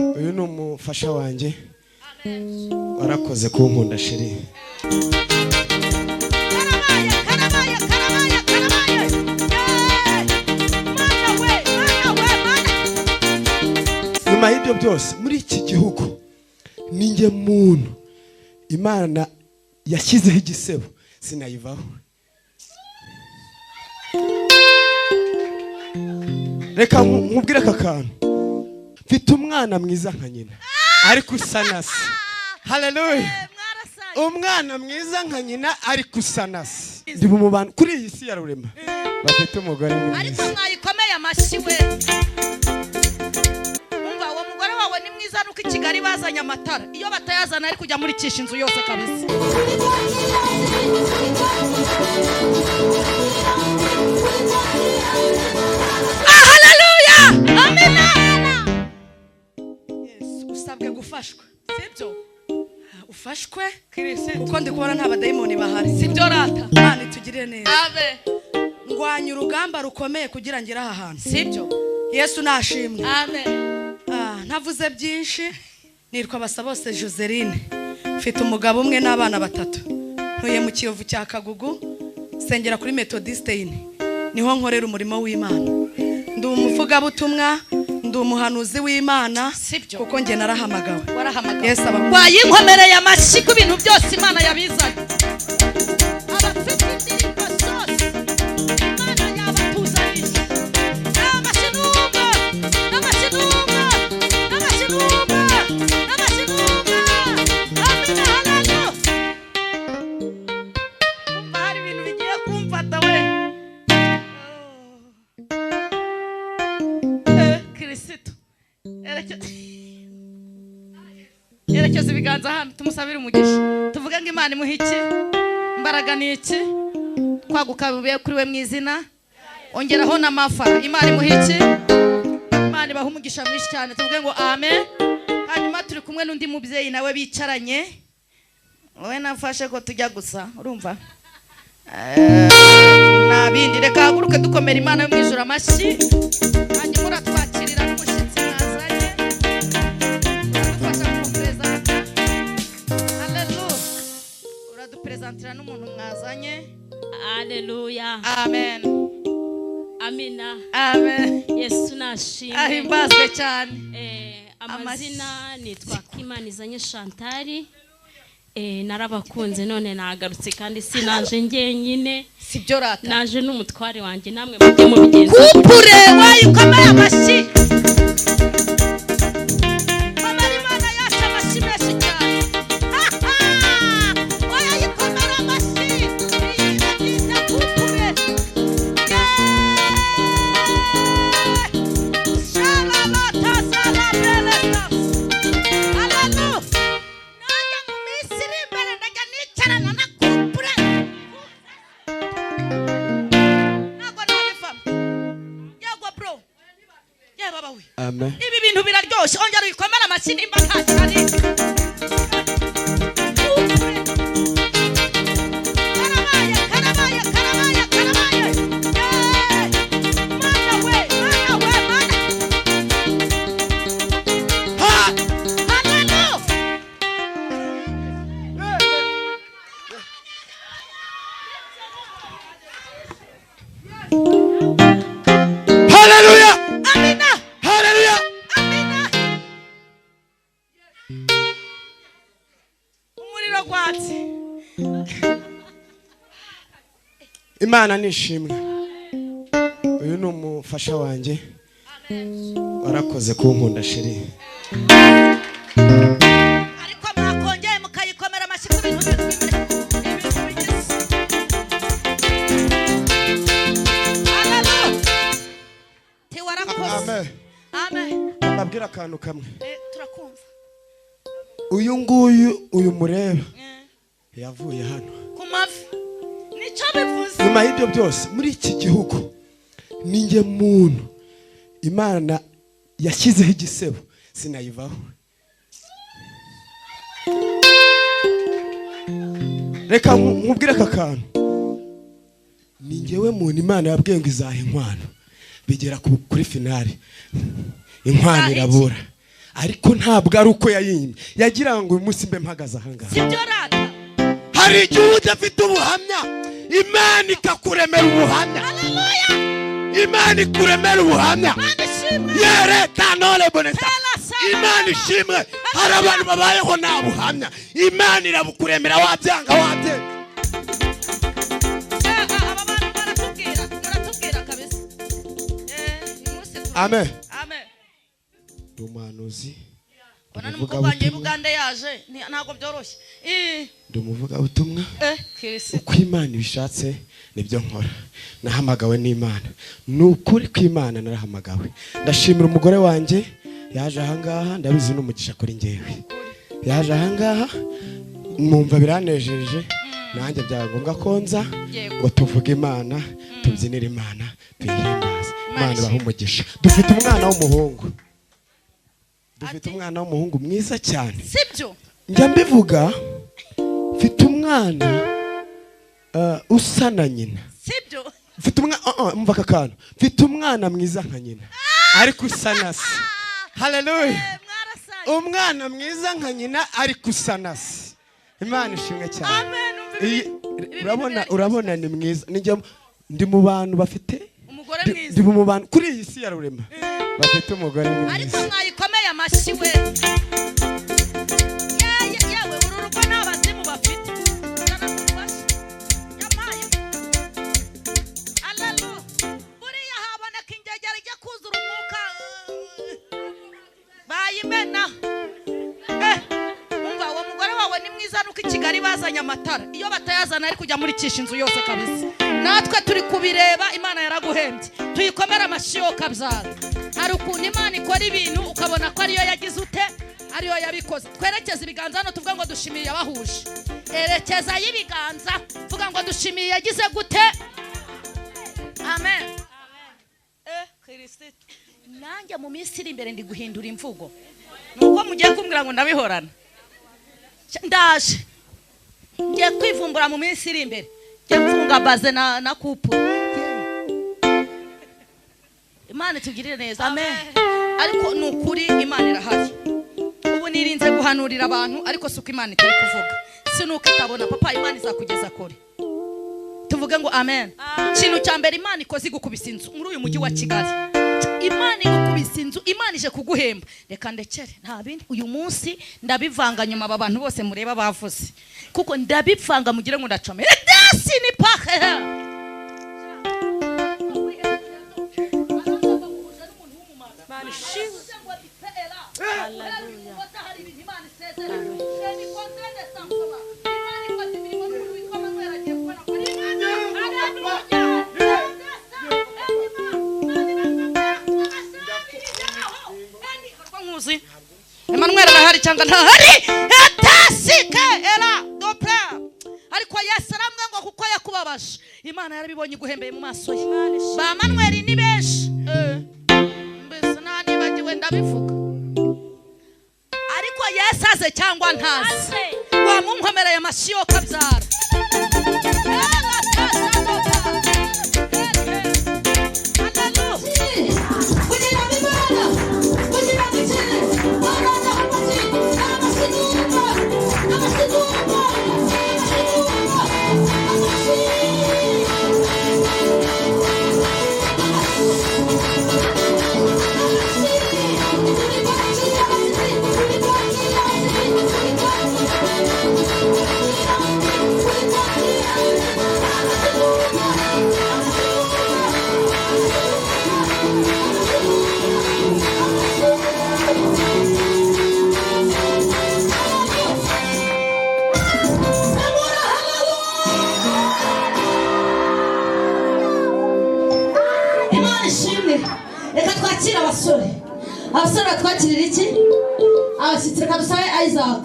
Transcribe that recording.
Uyu ni umufasha wanjye, warakoze kunkunda chérie. Karabaye, karabaye, karabaye, karabaye! Yeee! Mana we, Mana we, Mana! Nyuma y'ibyo byose, muri iki gihugu ninjye muntu Imana yashyizeho igisebo sinayivaho. Reka nkubwire aka kantu: mfite umwana mwiza nka nyina ariko usa na se. Haleluya! Mwarasaye. Umwana mwiza nka nyina ariko usa na se. Ndi mu bantu kuri iyi si ya rurema bafite umugore Ariko mwiza. mwayikomeye amashyi we! Umva, uwo mugore wawe ni mwiza, nuko i Kigali bazanye amatara. Iyo batayazana ari kujya amurikisha inzu yose kabisa. Ah, haleluya, amina! Yesu, usabwe gufashwa. Sibyo? Ufashwe kuko ndi kubona nta badayimoni bahari. Sibyo rata? Imana itugirire neza. Abe. Ndwanya urugamba rukomeye kugira ngere aha hantu. Sibyo? Yesu nashimwe. Amen. Ah, ntavuze byinshi, nitwa Basabose Joseline, mfite umugabo umwe n'abana batatu, ntuye mu Kiyovu cya Kagugu, sengera kuri Methodiste yine, niho nkorera umurimo w'Imana. Ndi umuvugabutumwa, ndi umuhanuzi w'Imana. Sibyo? Kuko njye narahamagawe. Warahamagawe. Yesu aba Wayinkomereye amashyi ku bintu byose Imana yabizanye. Abafite indirimbo zose Imana yabatuzaniye. N'amashyi numva, n'amashyi numva, n'amashyi numva, n'amashyi numva! Amina, haleluya! Umva, hari ibintu bigiye kumfata we! Kirisito, yerekeza ibiganza hano, tumusabire umugisha, tuvuge ngo Imana imuhe iki? Imbaraga ni iki? Kwaguka bibe kuri we mu izina. Ongeraho n'amafara. Imana imuhe iki? Imana ibahe umugisha mwinshi cyane, tuvuge ngo amen. Hanyuma turi kumwe n'undi mubyeyi nawe bicaranye. Wowe nafashe ko tujya gusa, urumva? Nta bindi, reka haguruke dukomera Imana yo mu ijuru amashyi. Hanyuma uratwakirira n'umushyitsi mwazanye, uradufasha kumuperezanta. Haleluya! Uraduperezantira n'umuntu mwazanye. Aleluya. Amen. Amina. Amen. Yesu nashimwe. Ahimbazwe cyane. Amazina nitwa Kimanizanye Chantali. Narabakunze none nagarutse, kandi sinaje njyenyine. Sibyo rata? Naje n'umutware wanjye. Namwe mujye mubigenza. Kupure wayikomeye amashyi! Komera Imana yacu amashyi menshi cyane! Oya, yikomera amashyi! Iyi babyita kupure. Shalabatasalabelesa. Haleluya! Nanjye mu minsi iri imbere ndajya nicarana na kupure, ntabwo nabivamo. Yego bro, ye baba we! Amen. Ibi bintu biraryoshye. Ongera uyikomere amashyi nimba nta gihari. Karabaye, karabaye, karabaye, karabaye! Yeee! Mana we, Mana we, Mana! Haleluya! Haleluya! Amina. Haleluya! Amina. Umuriro gwatse. Imana nishimwe. Uyu ni umufasha wanjye, warakoze kunkunda chérie. Ariko mwakongeye mukayikomera amashyi ku bintu ibintu bigize. Haleluya! Tiwarakoze. Amen. Amen. Mbabwire akantu kamwe. Turakumva. Uyu nguyu, uyu mureba, yavuye hano Ku mavi, nicyo bivuze. Nyuma y'ibyo byose, muri iki gihugu ninjye muntu Imana yashyizeho igisebo sinayivaho. Reka nkubwire aka kantu: ni njyewe muntu Imana yabwiye ngo izaha inkwano, bigera kuri finale inkwano Izaha iki? irabura. Ariko ntabwo ari uko yayinyimye, yagira ngo uyu munsi mbe mpagaze ahangaha. Sibyo rata. Hari igihe udafite ubuhamya, Imana ikakuremera ubuhamya. Haleluya. Imana ikuremera ubuhamya. Imana ishimwe. Yereta nole bonesa. Hela Imana ishimwe. Hari abantu babayeho nta buhamya, Imana irabukuremera wabyanga wabyanga. Aba bantu baratubwira, muratubwira kabisa. Uyu munsi Amen. Amen. Ndi umuhanuzi, Bona n'umukobwa wanjye w'Ubugande yaje, ntabwo byoroshye. Ndi umuvugabutumwa. Kirisi. Uko Imana ibishatse nibyo nkora. Nahamagawe n'Imana. Ni ukuri kw'Imana narahamagawe. Ndashimira umugore wanjye yaje ahangaha, ndabizi n'umugisha kuri njyewe. Yaje ahangaha numva biranejeje, nanjye byaba ngombwa ko nza ngo tuvuge Imana, tubyinire Imana, tuyihimbaze. Imana ibahe umugisha. Dufite umwana w'umuhungu. Dufite umwana w'umuhungu mwiza cyane. Sibyo? Njya mbivuga, mfite umwana usa na nyina. Sibyo? Mfite umwana umva aka kantu. Mfite umwana mwiza nka nyina, ariko usa na se. Haleluya. Umwana mwiza nka nyina ariko usa na se. Imana ishimwe cyane. Amen. Urabona, urabona ni mwiza. Nijya ndi mu bantu bafite umugore mwiza. Ndi mu bantu kuri iyi si ya rurema bafite umugore mwiza. Ariko mwayikomeye amashyi we. Yewe uru rugo nta bazimu bafite. Yampaye. Haleluya. Buriya haboneka ingegera ijya kuzura umwuka bayimena. Umva uwo mugore wawe ni mwiza nuko i Kigali bazanye amatara. Iyo batayazana ari kujya murikisha inzu yose kabisa. Natwe turi kubireba, Imana yaraguhembye. Tuyikomera amashyi yo kabyara. Hari ukuntu Imana ikora ibintu ukabona ko ariyo yagize ute, ariyo yabikoze. Twerekeze ibiganza hano tuvuga ngo dushimiye abahuje. Erekeza y'ibiganza vuga ngo dushimiye yagize gute. Amen. Kristo. Nanjye mu minsi iri imbere ndi guhindura imvugo. Nuko mugiye kumbwira ngo ndabihorana. Ndaje. Ngiye kwivumbura mu minsi iri imbere. Ngiye mfunga baze na kupu. Imana itugirire neza. Amen. Ariko nukuri Imana irahari. Ubu nirinze guhanurira abantu ariko suko Imana itari kuvuga. Sinuko itabona papa, Imana izakugeza kure. Tuvuge ngo amen. Ikintu cya mbere Imana ikoze igukubisa inzu muri uyu mujyi wa Kigali. Imana igukubisa inzu, Imana ije kuguhemba. Reka ndekere nta bindi. Uyu munsi ndabivanga nyuma aba bantu bose mureba bavuze. Kuko ndabivanga mugire ngo ndacome. Dasi ni pahe. Emmanuel arahari cyangwa ntahari? Etasike era dopla. Ariko Yesu aramwe ngo kuko yakubabaje. Imana yarabibonye iguhembeye mu maso ye. Ba Manuel ni benshi. Mbese nta nibagiwe ndabivuga. Ariko Yesu aze cyangwa ntaze. Wamunkomereye amashyi yo kabyara. Reka twakire abasore. Abasore batwakirira iki? Abashyitsi. Reka dusabe Isaac.